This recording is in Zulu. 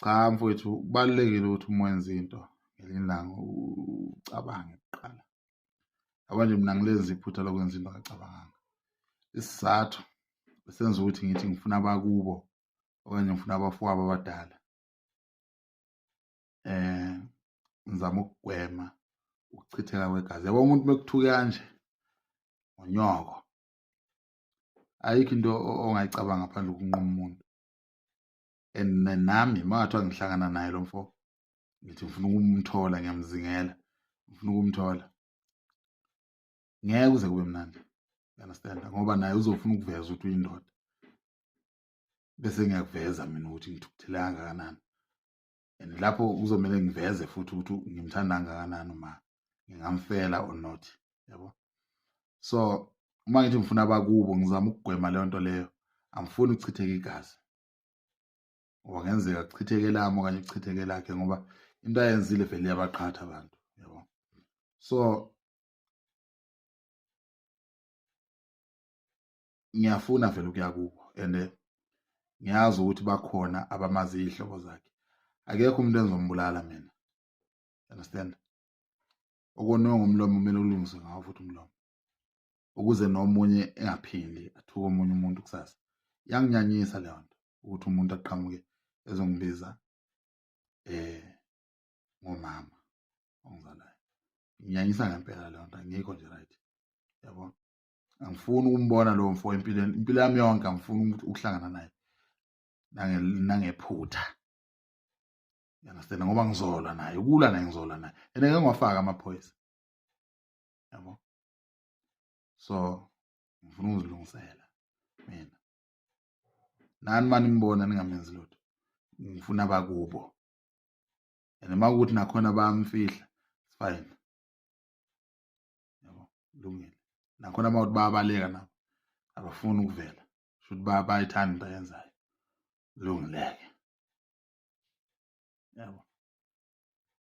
Cha mfowethu, kubalulekile ukuthi uma wenza into ngelinye ilanga ucabange kuqala. Yabo nje mina ngilenza iphutha lokwenza into ngacabanganga. Isizathu esenza ukuthi ngithi ngifuna abakubo okanye ngifuna abafowabo abadala eh ngizama ukugwema ukuchitheka kwegazi. Yabo umuntu mekuthuke kanje ngonyoko ayikho into ongayicabanga ngaphandle kokunquma umuntu. And nami uma ngathiwa ngihlangana naye lo mfo ngithi ngifuna ukumthola ngiyamzingela ngifuna ukumthola ngeke kuze kube mnandi you understand ngoba naye uzofuna ukuveza ukuthi uyindoda bese ngiyakuveza mina ukuthi ngithukuthele kangakanani and lapho kuzomele ngiveze futhi ukuthi ngimthanda kangakanani uma ngingamfela or not yabo. So uma ngithi ngifuna abakubo ngizama ukugwema leyo nto leyo, angifuni ukuchitheka igazi ngoba kungenzeka kuchitheke lami okanye kuchitheke lakhe ngoba into ayenzile vele iyabaqhatha abantu yabo. So ngiyafuna vele ukuya kubo and ngiyazi ukuthi bakhona abamazi iy'hlobo zakhe. Akekho umuntu engizombulala mina, understand? Okoniwe ngomlomo kumele ulungiswe ngawo futhi umlomo ukuze nomunye engaphindi athuke omunye umuntu kusasa. Iyanginyanyisa leyo nto ukuthi umuntu aqhamuke ezongibiza eh ngomama ongizalayo. Nginyanyisa ngempela leyo nto, angikho nje right yabo. Angifuni ukumbona lowo mfo empilweni, impilo yami yonke angifuni ukuhlangana naye nangephutha, you understand? Ngoba ngizolwa naye, ukulwa naye ngizolwa naye and ngeke ngiwafake amaphoyisa yabo. So ngifuna ukuzilungisela mina nani uma nimbona ningamenzi lutho, ngifuna abakubo and uma kuwukuthi nakhona bayamfihla it's fine yabo, kulungile. Nakhona uma kuthi bayabaleka nabo abafuni ukuvela, shuthi bayayithanda into ayenzayo, kulungileke yabo.